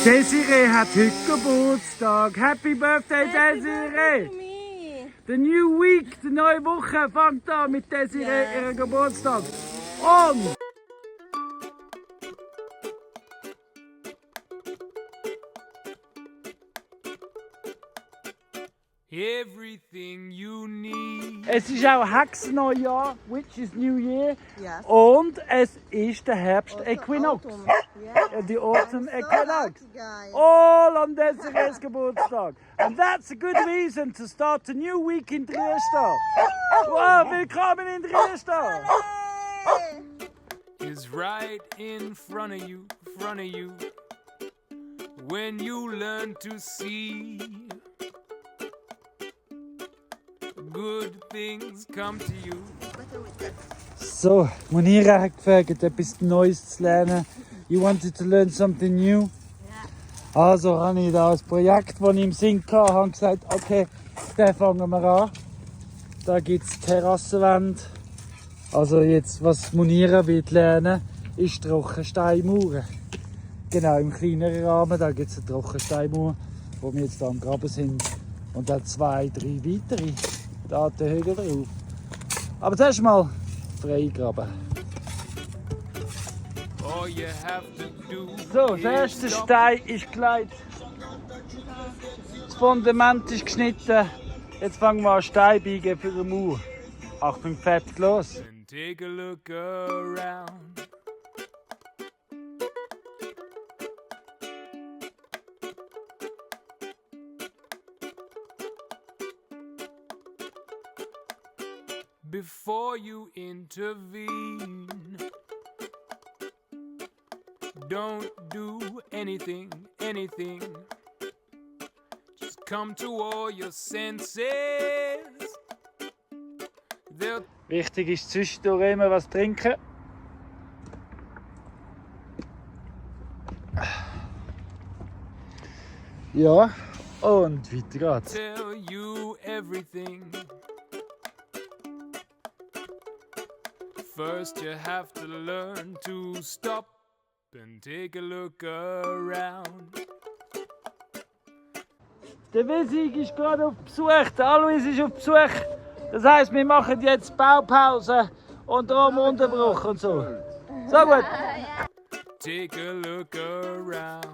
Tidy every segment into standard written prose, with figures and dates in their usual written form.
Desiree hat heute Geburtstag. Happy Birthday, Desiree! The new week, die neue Woche fängt an mit Desiree ihrem Geburtstag. Und everything you need. es ist auch Hexenneujahr, which is New Year. Yes. Und es ist der Herbst-Äquinox. Yeah. The Autumn So Equinox. lucky, guys. All on Desiree's Geburtstag. And that's a good reason to start a new week in Triesta. Wow, willkommen in Triesta. Hey! Is right in front of you, When you learn to see, good things come to you. So, Monira hat gefragt, etwas Neues zu lernen. You wanted to learn something new? Also habe ich da ein Projekt, das ich im Sinn hatte, habe gesagt, okay, dann fangen wir an. Da gibt es Terrassenwände. Also jetzt, was Monira wird lernen, ist Trockensteinmauern. Genau, im kleineren Rahmen, da gibt es eine Trockensteinmauer, wo wir jetzt hier am Graben sind. Und dann 2, 3 weitere Datenhöhe drauf. Aber zuerst mal freigraben. All you have to do So, der erste Stein ist gelegt. Das Fundament ist geschnitten. Jetzt fangen wir an Stein biegen für die Mauer. Achtung, fertig, los. and take a look around. Before you intervene, don't do anything. Just come to all your senses. They'll Wichtig ist zwischendurch immer was trinken. Ja, und weiter geht's. tell you everything. First, you have to learn to stop and take a look around. Der Wissig ist gerade auf Besuch, der Alois ist auf Besuch. Das heisst, wir machen jetzt Baupause und darum Unterbruch und so. So gut. Take a look around.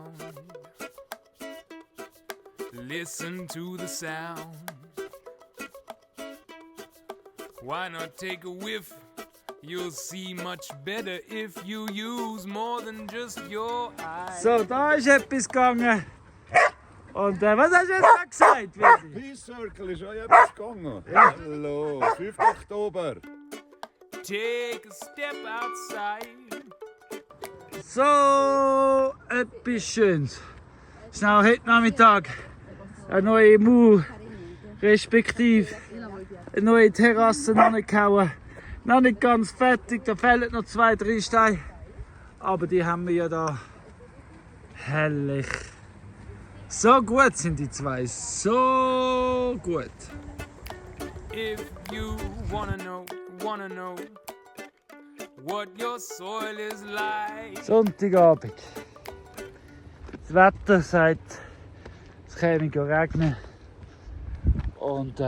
Listen to the sound. Why not take a whiff? You'll see much better if you use more than just your eyes. So, da ist etwas gegangen. Und was hast du jetzt gesagt, Wissig? Peace Circle ist auch etwas gegangen. Hallo, 5. Oktober. Take a step outside. So, etwas Schönes. Schnell heute Nachmittag eine neue Mauer, respektive eine neue Terrasse angehauen. Noch nicht ganz fertig, da fehlen noch 2, 3 Steine. Aber die haben wir ja da. Herrlich. So gut sind die zwei, so gut. If you wanna know what your soil is like. Sonntagabend. Das Wetter sagt, es käme regnen. Und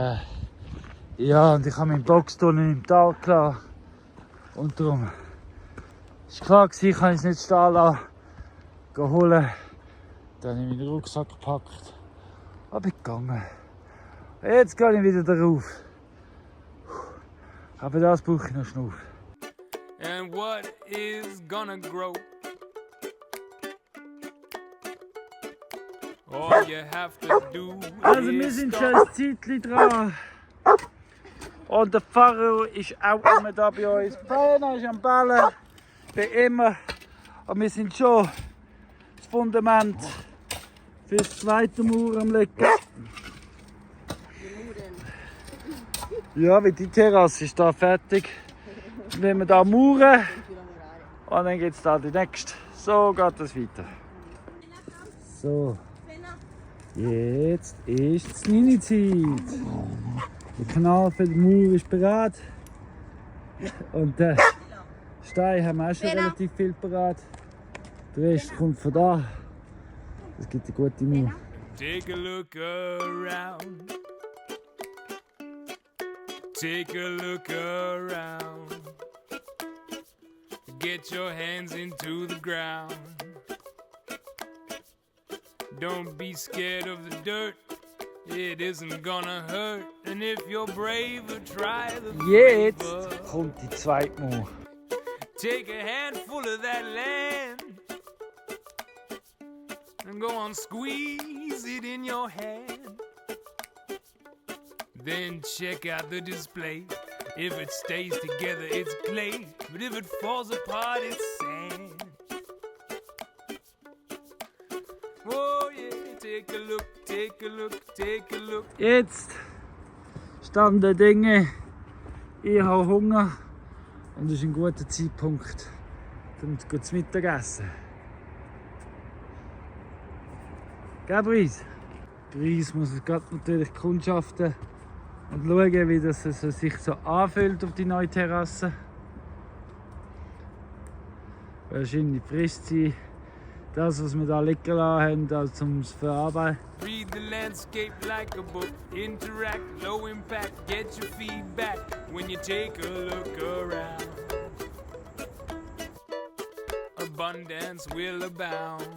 ja, und ich habe meinen Boxtunnel im Tal gelassen. Und darum war klar, ich kann es nicht stehen lassen. Holen. Dann habe ich meinen Rucksack gepackt. Aber gegangen. Jetzt gehe ich wieder drauf. Aber das brauche ich noch Schnuff. And what is gonna grow? All you have to do Also wir is sind stop. schon ein Zeitchen dran. Und der Pfarrer ist auch immer da bei uns. Feiner ist am Ballen, wie immer. Und wir sind schon das Fundament für das zweite Mauer am Legen. Ja, weil die Terrasse ist da fertig. Wenn wir da mauern und dann geht es da die nächste. So geht es weiter. So. Jetzt ist es meine Zeit. Der Kanal für die Mauer ist bereit. Und den Stein haben wir auch schon relativ viel bereit. Der Rest kommt von da. Das gibt eine gute Move. Take a look around. Take a look around. Get your hands into the ground. Don't be scared of the dirt. It isn't gonna hurt. And if you're braver, try the Jetzt flavor. kommt die zweite Move. Take a handful of that land and go on, squeeze it in your hand. Then check out the display. If it stays together, it's clay. But if it falls apart, it's sand. Oh yeah, take a look, take a look, take a look. Jetzt Stand der Dinge. Ich habe Hunger und es ist ein guter Zeitpunkt, um zu Mittagessen. Gell, Brice? Brice muss gerade natürlich kundschaften und schauen, wie das sich so anfühlt auf die neue Terrasse. Wahrscheinlich frisst sie das, was wir da liegen lassen haben, zum Verarbeiten. Read the landscape like a book. Interact, low impact. Get your feedback when you take a look around. Abundance will abound.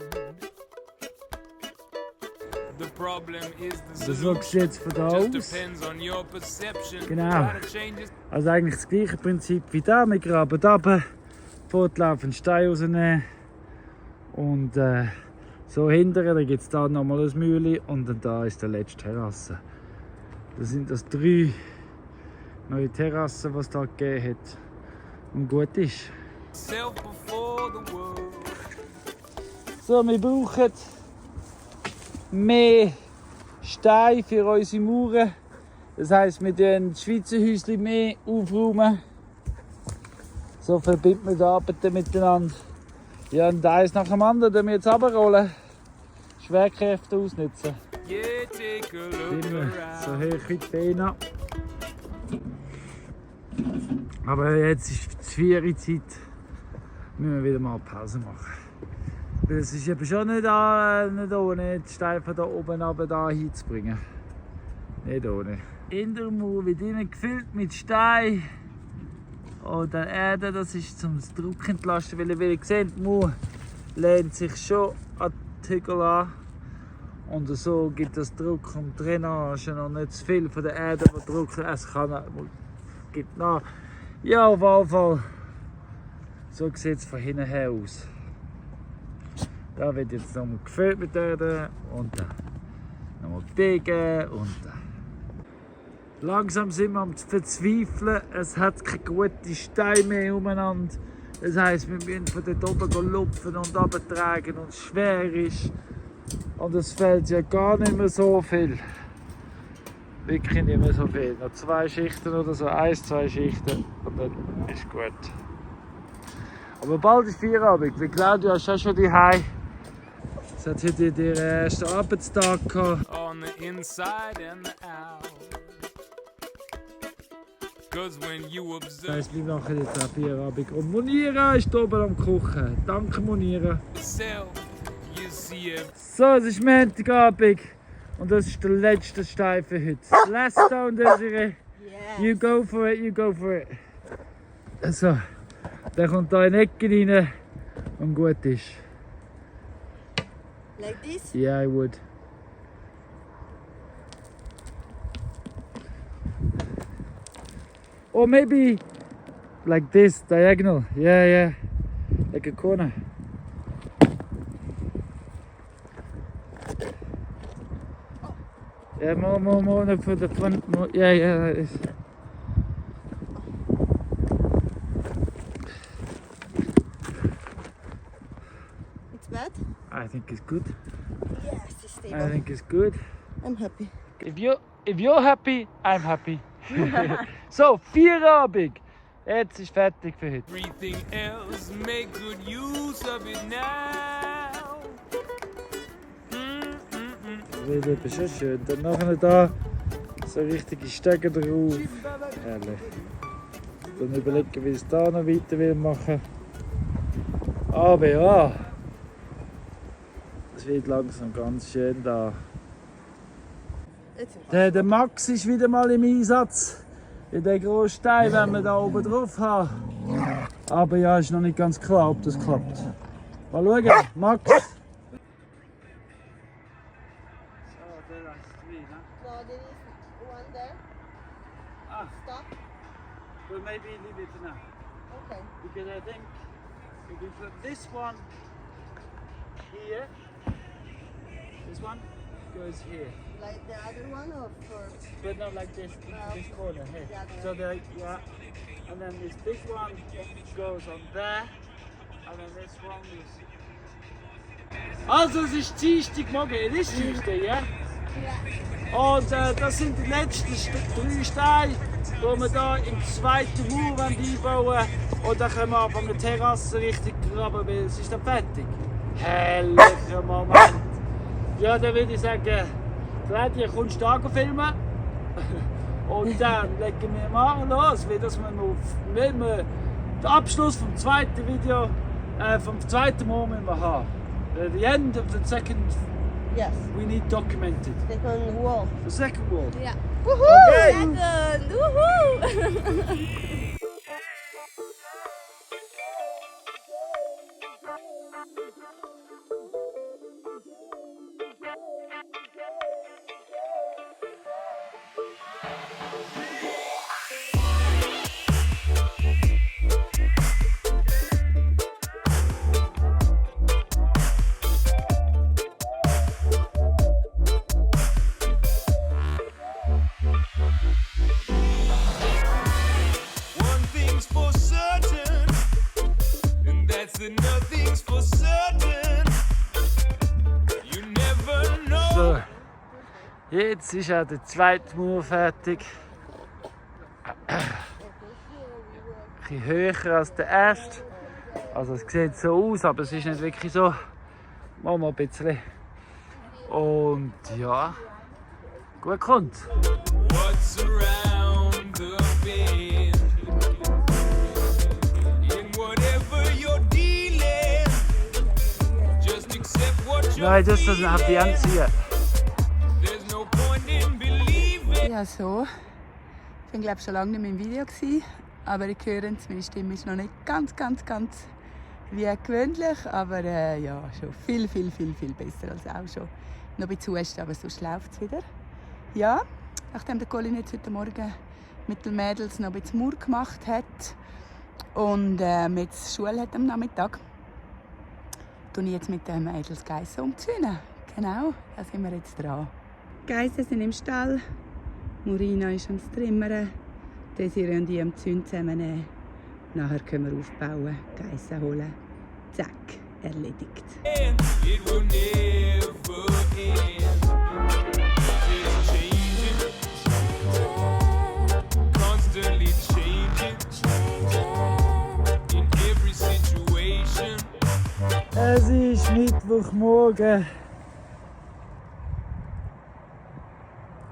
The problem is the So solution. sieht es von da Just aus. depends on your perception. Genau. Gotta change it. Also eigentlich das gleiche Prinzip wie da. Wir graben runter, fortlaufend Stein rausnehmen und so hinterher, da gibt es da nochmal ein Mühle und dann da ist der letzte Terrasse. Das sind das 3 neue Terrassen, die es da gegeben hat und gut ist. Self before the world. So, wir brauchen mehr Steine für unsere Mauern. Das heisst, wir tun die Schweizer Häuschen mehr aufräumen. So verbindet man die Arbeiten miteinander. Ja, und eins nach dem anderen tun wir jetzt runterrollen. Schwerkräfte ausnutzen. Yeah, take a look Immer so around. hoch wie die Beine. Aber jetzt ist die 4 Uhr Zeit. Müssen wir wieder mal Pause machen. Weil es ist eben schon nicht ohne die Steine von da oben runter da hinzubringen. Nicht ohne. In der Mauer wird immer gefüllt mit Stein oder Erde. Das ist zum Druck entlasten, weil wie ihr seht, die Mauer lehnt sich schon an die Hügel an. Und so gibt es Druck und Drainage und nicht zu viel von der Erde, die Druck es kann. Gibt nach. Ja, auf jeden Fall. So sieht es von hinten her aus. Da wird jetzt nochmal gefüllt mit Erde und nochmal biegen und langsam sind wir am Verzweifeln. Es hat keine guten Steine mehr umeinander. Das heisst, wir müssen von dort oben lupfen und runtertragen und es schwer ist. Und es fällt ja gar nicht mehr so viel. Wirklich nicht mehr so viel. Noch 2 Schichten oder so, 1, 2 Schichten und dann ist gut. Aber bald ist Feierabend, weil Claudia ist auch schon daheim. Sie hat heute ihren ersten Arbeitstag gehabt. On the inside and the out. 'Cause when you Das observe heisst, wir machen jetzt auch Feierabend. Und Monira ist hier oben am Kochen. Danke, Monira. yourself, you see it. So, es ist Montagabend und das ist der letzte Stein für heute. Last stone, Desiree. Yes. You go for it, you go for it. So, der kommt da in die Ecke rein und gut ist. Like this? Yeah, I would. Or maybe like this, diagonal. Yeah, yeah. Like a corner. Yeah, more for the front. More. Yeah, yeah. That is. It's bad? I think it's good. Yes, it's I stable. think it's good. I'm happy. If you're happy, I'm happy. So, Feierabend. Jetzt ist fertig für heute. Everything else, make good use of it now. Das wird eben schon schön. Dann nachher da so richtige Stege drauf. Herrlich. Dann überlegen, wie es da noch weiter will machen. Aber ja, Es wird langsam ganz schön da. It's Der Max ist wieder mal im Einsatz. In den grossen Stein, wenn wir da oben drauf haben. Aber ja, ist noch nicht ganz klar, ob das klappt. Mal schauen, Max. no, there is one there. Ah. Stop. Well, maybe leave it now. Okay. Because I think if we put this one here, this one goes here. Like the other one or first? But not like this, this corner here. Yeah, there. So there, yeah. And then this big one goes on there. And then this one is... Also es ist Dienstagmorgen, es ist Dienstag, ja? Und das sind die letzten 3 Steine, die wir hier im zweiten Mauer einbauen wollen. Und dann können wir anfangen, die Terrasse richtig graben, weil es ist dann fertig. Herrlicher Moment. Ja, dann würde ich sagen, Claudia, kommst du filmen? Und dann legen wir mal los, weil das wir noch, wenn wir den Abschluss vom zweiten Video, vom zweiten Mal müssen wir haben. The end of the second, Yes. we need documented. Second wall. The second wall. Yeah. Okay. Second. Woohoo! One thing's for certain, and that's that nothing's for certain. You never know. So, jetzt ist auch der zweite Mauer fertig. Ein bisschen höher als der erste. Also es sieht so aus, aber es ist nicht wirklich so. Machen wir ein bisschen. Und ja, gut kommt. What's around the bend? In whatever you're dealing, just accept what you're No, it just doesn't have the answer yet. There's no point in believing. Ja, so. Ich bin glaube schon lange nicht mehr im Video gewesen, aber ich höre, meine Stimme ist noch nicht ganz wie gewöhnlich, aber ja, schon viel besser als auch schon. Noch ein bisschen Husten, aber sonst läuft es wieder. Ja, nachdem der Colin jetzt heute Morgen mit den Mädels noch ein bisschen Mauer gemacht hat und jetzt Schule hat am Nachmittag, tue ich jetzt mit den Mädels Geissen umzäunen. Genau, da sind wir jetzt dran. Die Geissen sind im Stall. Murina ist am Trimmern, Desiree und ich am Zünd zusammennehmen. Nachher können wir aufbauen, Geissen holen. Zack, erledigt. It will never end. It's changing, constantly changing. In every situation. Es ist Mittwochmorgen.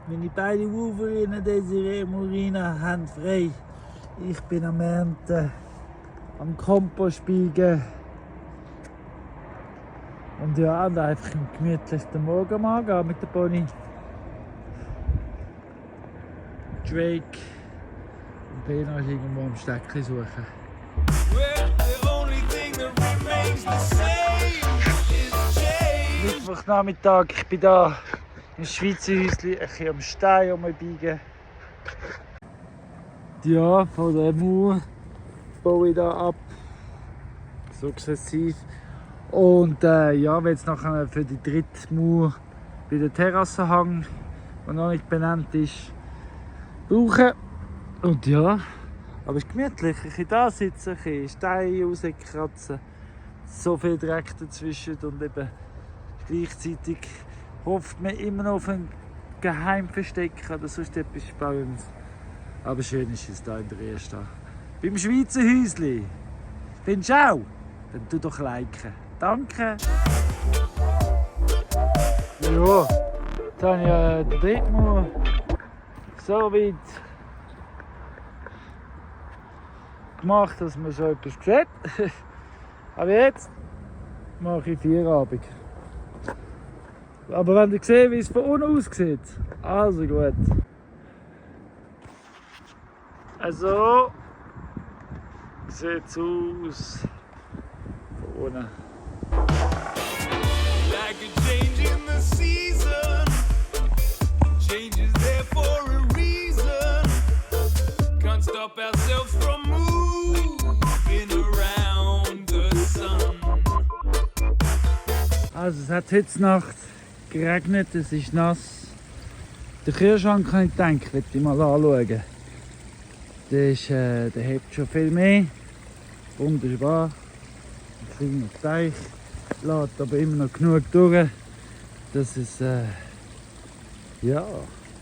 Meine beiden Wolverinnen, Desiree und Murina, haben frei. Ich bin am Ernten, am Kompost biegen. Und ja, und einfach einen gemütlichen Morgen machen mit der Pony. Drake und Pena ist irgendwo am Steckchen suchen. Well, the only thing that remains the same is change. Mittwochnachmittag, ich bin da im Schweizer Häuschen, ein bisschen am Stein rumbiegen. Ja, von der Mauer baue ich da ab. Sukzessiv. Und ja, will jetzt nachher für die dritte Mauer bei der Terrassenhang, der noch nicht benannt ist, brauchen. Und ja, aber es ist gemütlich. Ich kann da sitzen, ich kann Steine rauskratzen. So viel Dreck dazwischen und eben gleichzeitig hofft man immer noch auf ein Geheimversteck oder sonst etwas Spannendes. Aber schön ist es hier in der Ersta. Beim Schweizer Häusli. Findest du auch? Dann tu doch liken. Danke. Ja, jetzt habe ich den dritten Mauer so weit gemacht, dass man schon etwas sieht. Aber jetzt mache ich Feierabend. Aber wenn ihr seht, wie es von unten aussieht. Also gut. Also sieht es aus von unten. Like a change in the season. Change is there for a reason. Can't stop ourselves from moving around the sun. Also es hat heute Nacht geregnet, es ist nass. Den Kühlschrank kann ich denken, will ich mal anschauen. Der hebt schon viel mehr. Wunderbar. Ein kleiner Teich. Lädt aber immer noch genug durch. Das ist ja,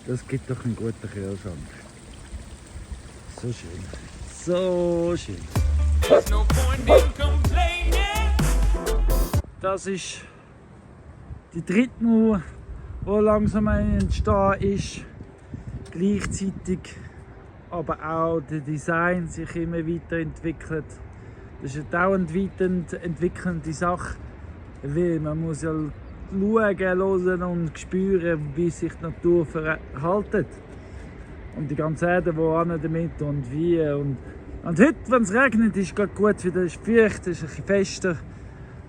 das gibt doch einen guten Kühlschrank. So schön. So schön. There's no point in complaining. Das ist die dritte Mauer, die langsam entstehen ist. Gleichzeitig aber auch der Design sich immer weiterentwickelt. Das ist eine dauernd weiterentwickelnde Sache, weil man muss ja schauen, hören und spüren, wie sich die Natur verhält. Und die ganze Erde, wo an damit und wie. Und heute, wenn es regnet, ist es gut, wieder ist feucht, ist ein bisschen fester.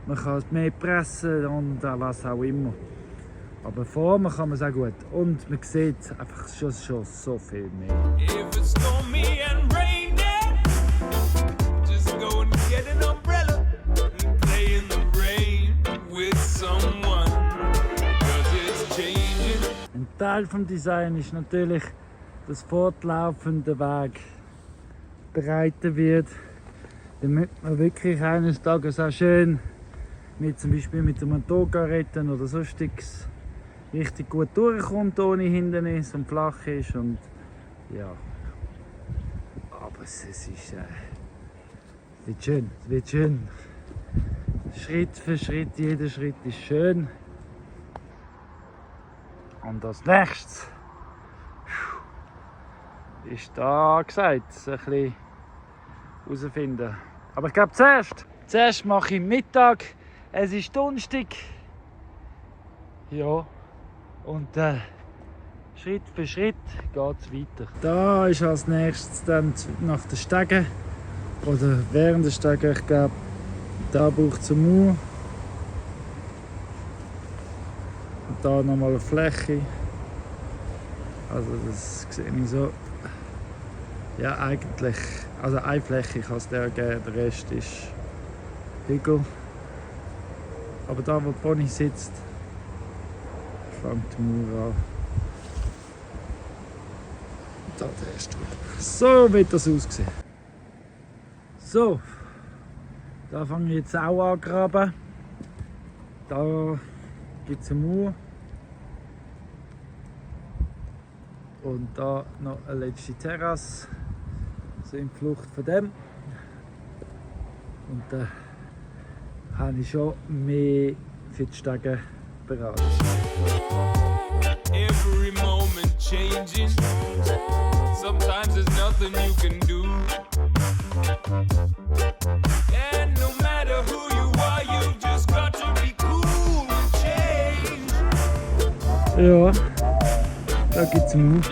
Man kann mehr pressen und was auch immer. Aber vorne kann man es auch gut. Und man sieht einfach schon so viel mehr. If it's stormy and rainy, just go and get an umbrella and play in the rain with someone. 'Cause it's changing. Ein Teil des Designs ist natürlich, dass fortlaufende Weg breiter wird, damit man wirklich eines Tages auch schön zum Beispiel mit einem Motorgarten oder sonstiges richtig gut durchkommt, ohne Hindernis und flach ist und ja. Aber es ist wird schön, es wird schön. Schritt für Schritt, jeder Schritt ist schön. Und als nächstes ist da gesagt, ein bisschen herausfinden. Aber ich glaube zuerst mache ich Mittag. Es ist Donnerstag. Ja. Und Schritt für Schritt geht es weiter. Da ist als nächstes dann nach den Stegen. Oder während der Stegen, ich glaube, da braucht es eine Mauer. Und da nochmal eine Fläche. Also das sehe ich so. Ja, eigentlich. Also eine Fläche kann es der geben, der Rest ist Hügel. Aber da, wo die Pony sitzt, fängt die Mauer an. Da der erste. So wird das aussehen. So, da fange ich jetzt auch an zu graben. Da gibt es eine Mauer. Und da noch eine letzte Terrasse. So in Flucht von dem. Und da habe ich schon mehr für die Stege bereit. Every moment changing. Sometimes there's nothing you can do. And no matter who you are, you just got to be cool and change. Ja, da gibt es einen Mauer.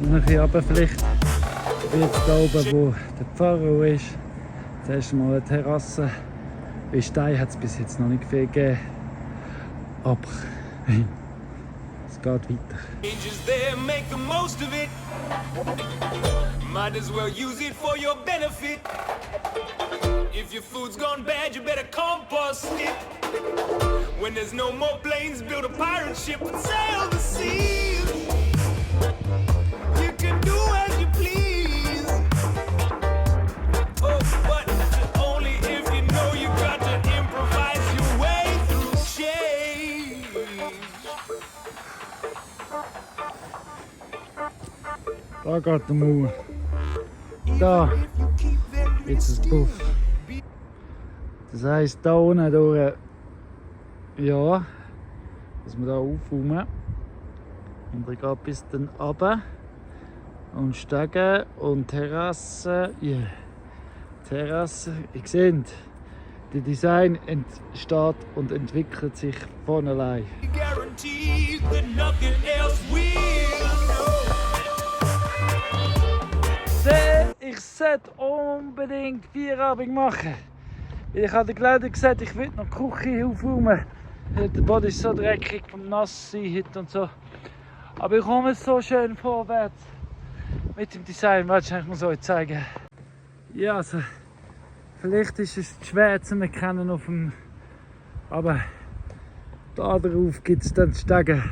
Und ein bisschen runter vielleicht wird es da oben, wo der Pfarrer ist. Zuerst mal eine Terrasse. Bei Stein hat es bis jetzt noch nicht viel gegeben. Aber es geht weiter. Change is there, make the most of it. Might as well use it for your benefit. If your food's gone bad, you better compost it. When there's no more planes, build a pirate ship and sail the seas. You can do as you please. Oh, but only if you know you got to improvise your way through change. Da geht der Mauer. Da gibt es einen Puff. Das heisst, da unten durch, ja, dass wir da aufräumen. Und dann geht bis dann runter. Und Stege und Terrasse. Yeah. Terrasse, ihr seht, Der Design entsteht und entwickelt sich von allein. Guaranteed that nothing else will. Ich sollte unbedingt Feierabend machen. Ich habe der Claudia gesagt, ich will noch die Küche aufräumen. Der Boden ist so dreckig vom Nasssein heute und so. Aber ich komme so schön vorwärts mit dem Design. Warte, ich muss euch zeigen. Ja, also, vielleicht ist es schwer zu erkennen auf dem. Aber da drauf gibt es dann Stege.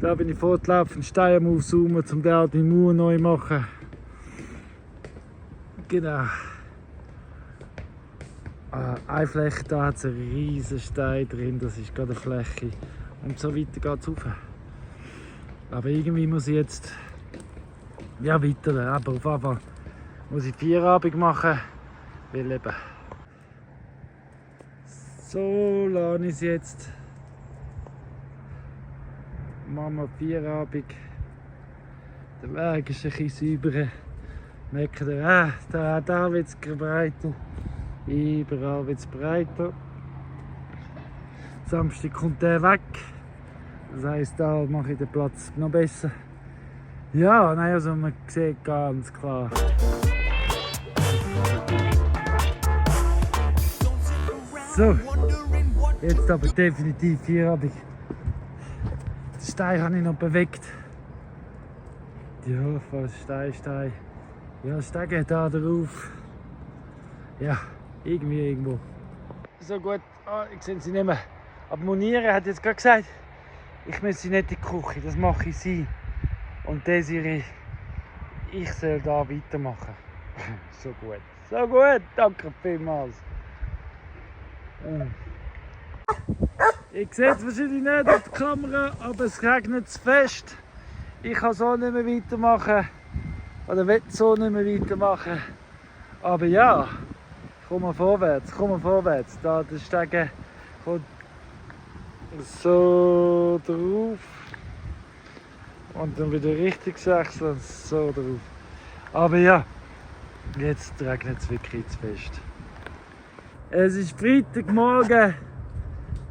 Da bin ich fortlaufend Steine am Aufzoomen, um die alte Mauer neu zu machen. Genau. Eine Fläche, da hat es einen riesen Stein drin, das ist gerade eine Fläche. Und so weiter geht es rauf. Aber irgendwie muss ich jetzt ja weiter, aber auf jeden Fall muss ich Feierabend machen, weil eben so lasse ich es jetzt. Machen wir Feierabend. Der Weg ist ein bisschen sauberer. Merkt ihr, da wird es breiter. Überall wird es breiter. Samstag kommt der weg. Das heisst, da mache ich den Platz noch besser. Ja, nein, also man sieht ganz klar. So, jetzt aber definitiv Feierabend. Den Stein habe ich noch bewegt. Ja, fast Stein. Ja, Stege da drauf. Ja, irgendwo. So gut, ich sehe sie nicht mehr. Aber Moniere hat jetzt gerade gesagt, ich müsse nicht in die Küche, das mache ich sie. Und Desiree, ich soll da weitermachen. So gut, danke vielmals. Ich sehe es wahrscheinlich nicht auf die Kamera, aber es regnet zu fest. Ich kann so nicht mehr weitermachen. Oder will so nicht mehr weitermachen. Aber ja, komm mal vorwärts. Da der Stege kommt so drauf. Und dann wieder richtig wechseln, so drauf. Aber ja, jetzt regnet es wirklich zu fest. Es ist Freitagmorgen.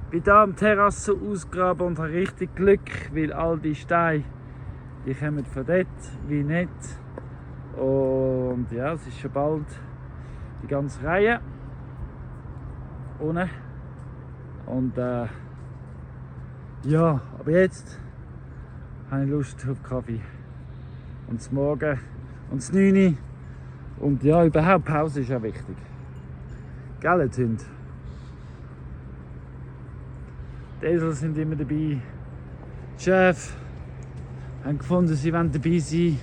Ich bin hier am Terrasse ausgraben und habe richtig Glück, weil all die Steine, die kommen von dort wie nicht. Und ja, es ist schon bald die ganze Reihe ohne. Und ja, aber jetzt habe ich Lust auf Kaffee. Und das Morgen und das 9 Uhr. Und ja, überhaupt Pause ist ja wichtig. Gell, Hund? Die Esel sind immer dabei. Die Chefs haben gefunden, sie wollen dabei sein.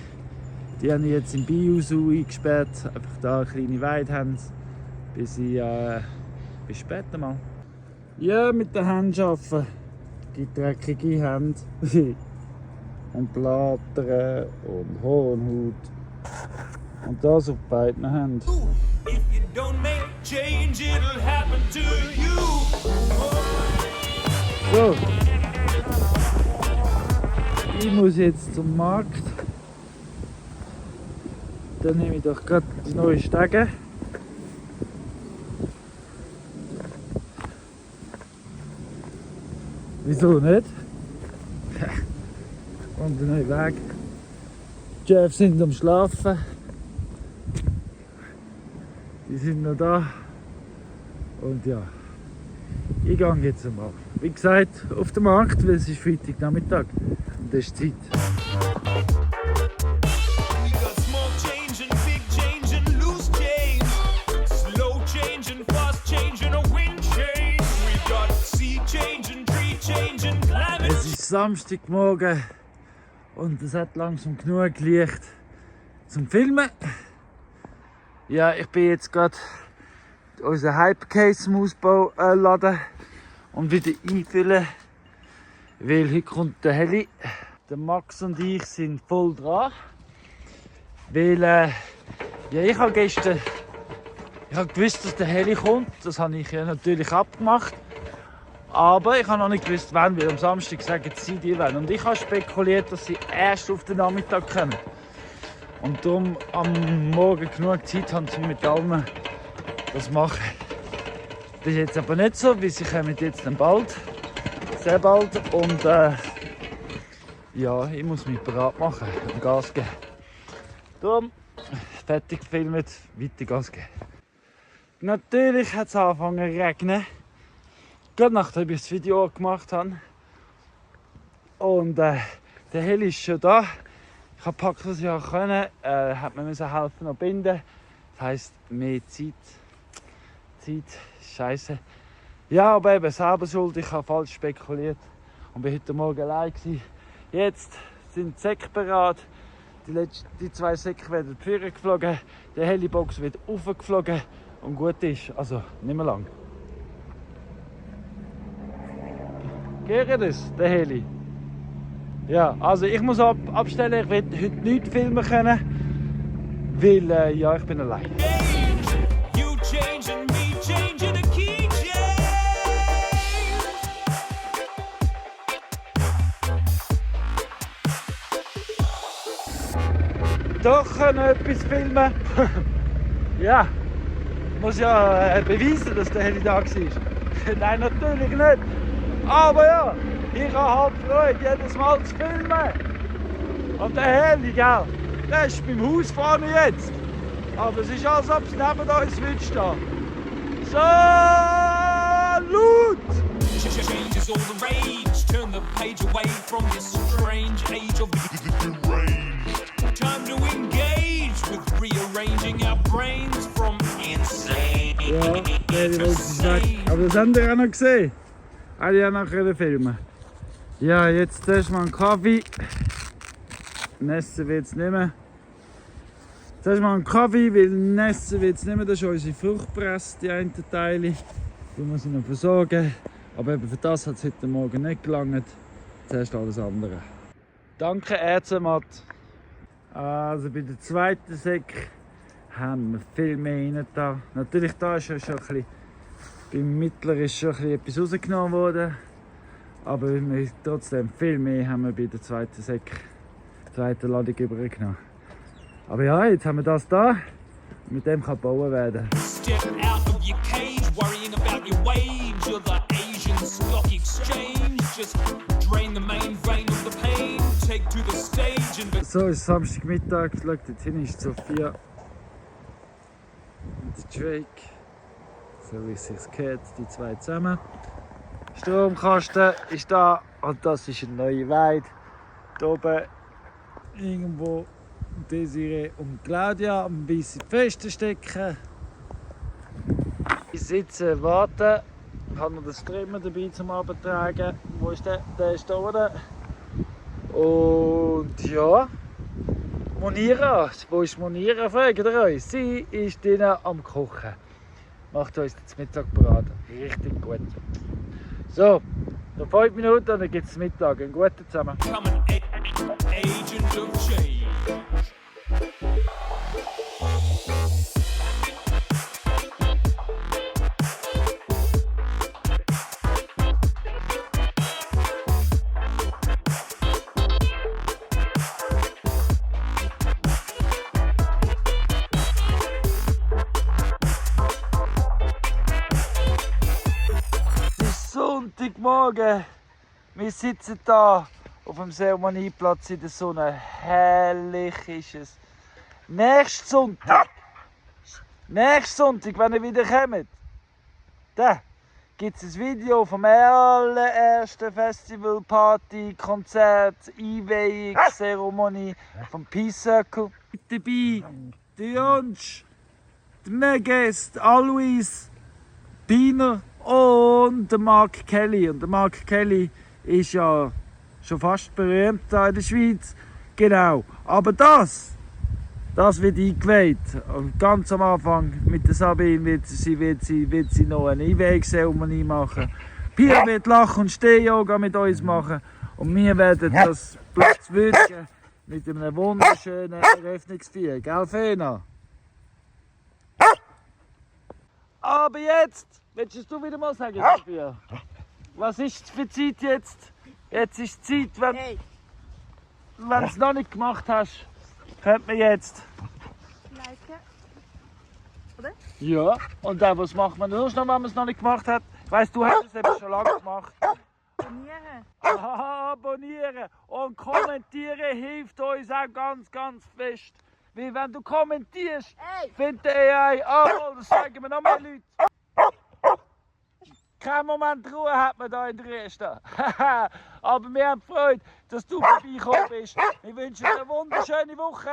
Die haben jetzt im Biohaus eingesperrt, einfach da eine kleine Weide haben, bis später mal. Ja, mit den Händen arbeiten. Die dreckige Hände. Und Blattern und Hornhaut. Und das auf beiden Händen. If you don't make change, it'll happen to you. So. Ich muss jetzt zum Markt. Dann nehme ich doch gerade die neuen Stege. Wieso nicht? Und den neuen Weg. Die Chefs sind am Schlafen. Die sind noch da. Und ja, ich gehe jetzt einmal. Wie gesagt, auf den Markt, weil es ist Freitagnachmittag. Und das ist Zeit. We got small change and big change and loose change. Slow change and fast change and a wind change. We got sea change and tree change and climate. Es ist Samstagmorgen und es hat langsam genug Licht zum Filmen. Ja, ich bin jetzt gerade unseren Hypecase im Ausbau laden und wieder einfüllen, weil heute kommt der Heli. Der Max und ich sind voll dran, weil ja, ich habe gestern gewusst, dass der Heli kommt. Das habe ich ja natürlich abgemacht. Aber ich habe noch nicht gewusst, wann, weil am Samstag sagen sie, die wollen. Und ich habe spekuliert, dass sie erst auf den Nachmittag kommen. Und darum am Morgen genug Zeit haben, um mit allen das zu machen. Das ist jetzt aber nicht so, weil sie kommen jetzt dann bald. Sehr bald. Und ja, ich muss mich bereit machen und Gas geben. Darum, fertig gefilmt, weiter Gas geben. Natürlich hat es angefangen zu regnen. Gerade nachdem ich das Video gemacht habe. Und der Heli ist schon da. Ich habe gepackt, was ich auch können. Hat mir müssen helfen noch binden. Das heisst, mehr Zeit. Scheiße. Ja, aber eben selber schuld. Ich habe falsch spekuliert. Und bin heute Morgen allein gewesen. Jetzt sind die Säcke bereit. Die 2 Säcke werden vorne geflogen. Der Helibox wird raufgeflogen. Und gut ist. Also, nicht mehr lang. Geht das, der Heli? Ja, also ich muss abstellen. Ich werde heute nichts filmen können. Weil, ja, ich bin allein. You change and me changing the key change. Doch können etwas filmen. Ja, muss ja beweisen, dass der Heli da war. Nein, natürlich nicht. Aber ja, ich habe halt Freude, jedes Mal zu filmen. Und der Heli, gell, der ist beim Haus vorne jetzt. Aber es ist, als ob es neben uns würde stehen. Salut! Change is all the rage. Turn the page away from this strange age of deranged. Time to engage with rearranging our brains from insane. Ja, der Heli wollte es weg. Aber das habt ihr auch noch gesehen. Hätte ich auch noch filmen. Ja, jetzt erstmal einen Kaffee. Nässen wird es nicht mehr. Zuerst mal einen Kaffee, weil Nässen wird es nicht mehr. Das ist unsere Fruchtpresse, die einen Teile. Die muss ich noch versorgen. Aber eben für das hat es heute Morgen nicht gelangt. Zuerst alles andere. Danke, Ärztemat. Also bei der zweiten Säck haben wir viel mehr rein da. Natürlich da ist ja schon ein bisschen, beim Mittler ist schon ein bisschen etwas rausgenommen worden. Aber trotzdem viel mehr haben wir bei der zweiten Ladung übergenommen. Aber ja, jetzt haben wir das da. Mit dem kann gebaut werden. Step out of your cage, worrying about your wage. You're the Asian Stock Exchange. Just drain the main vein of the pain. Take to the stage and So ist Samstagmittag. Schaut, jetzt hin ist Sophia und Drake. So wie es sich gehört, die zwei zusammen. Stromkasten ist da und das ist eine neue Weide. Hier oben irgendwo Desiree und Claudia am weißen Festen stecken. Ich sitze, warte. Ich habe noch das Trimmer dabei zum Abtragen. Wo ist der? Der ist da oben. Und ja, Monira. Wo ist Monira? Fragt ihr euch. Sie ist drinnen am Kochen. Macht uns das Mittag bereit. Richtig gut. So, noch 5 Minuten und dann gibt es Mittag. Einen guten zusammen. become an agent of change. Sonntagmorgen. Wir sitzen hier auf dem Zeremonieplatz in der Sonne. Herrlich ist es. Nächsten Sonntag, wenn ihr wieder kommt, da gibt es ein Video vom allerersten Festival, Party, Konzert, Einweihungszeremonie vom Peace Circle. Mit dabei der Jonsch, der Meges, der Alois, Biner und der Mark Kelly. Und der Mark Kelly ist ja schon fast berühmt hier in der Schweiz. Genau. Aber das wird eingeweiht. Und ganz am Anfang mit der Sabine wird sie noch eine Einweihungszeremonie machen. Pia wird Lachen- und Steh-Yoga mit uns machen. Und wir werden das Platz würdigen mit einem wunderschönen Eröffnungsfeier. Gell, Fena? Aber jetzt, willst du wieder mal sagen, Sophia? Was ist für Zeit jetzt? Jetzt ist die Zeit, wenn du es noch nicht gemacht hast, könnte man jetzt oder? Ja, und was macht man sonst noch, wenn man es noch nicht gemacht hat? Ich weiss, du hast es eben schon lange gemacht. Abonnieren. Aha, abonnieren und kommentieren hilft uns auch ganz, ganz fest. Weil wenn du kommentierst, Hey! findet der AI, das sagen mir noch mehr Leute. Kein Moment Ruhe hat man da in Dresden. Aber wir haben Freude, dass du vorbeigekommen bist. Wir wünschen dir eine wunderschöne Woche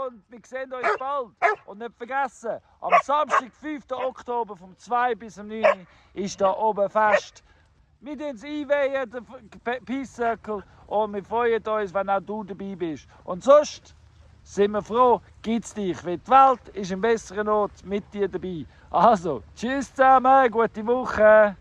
und wir sehen uns bald. Und nicht vergessen, am Samstag, 5. Oktober, vom 2 bis zum 9 ist da oben Fest. Wir tun es einweihen, den Peace Circle, und wir freuen uns, wenn auch du dabei bist. Und sonst sind wir froh, gibt es dich, weil die Welt ist ein besserer Ort mit dir dabei. Also, tschüss zusammen, gute Woche.